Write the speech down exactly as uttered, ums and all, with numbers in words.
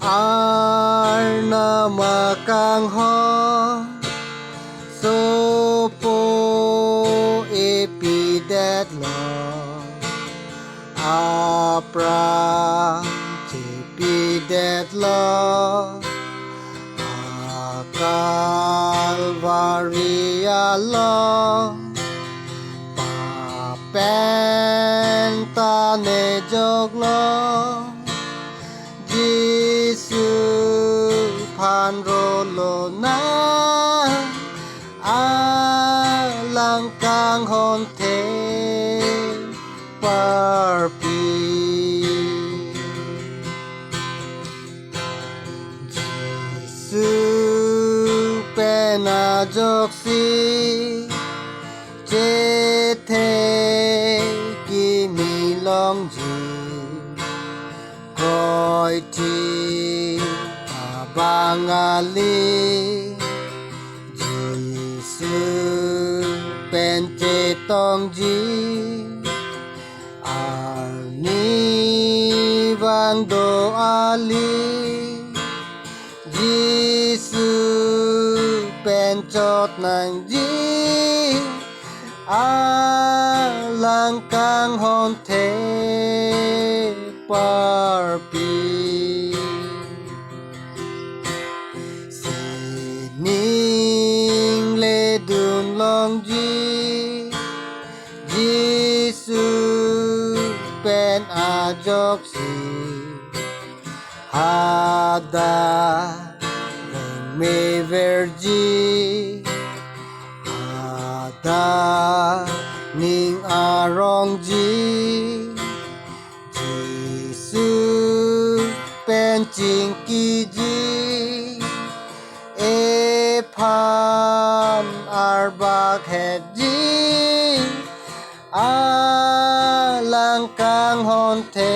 Arnam akanghon sopo epidetlo, apran chepidetlo, a-Kalvari along pap pen ta nejoklo. Jisu aphan rolo nang, alang kanghon theparpi. Jisu pen ajoksi chethek kimi longji, kroi thik abang kali, Jisu pen chetongji, arnivang do kali, Jisu pen chot nangji, alang kanghon theparpi. Sining ledun longji, Jisu pen ajoksi hadak rong meverji, hadak ning arongji, Jisu pen chingkiji, ephan arbak hetji, alang kanghon theparpi.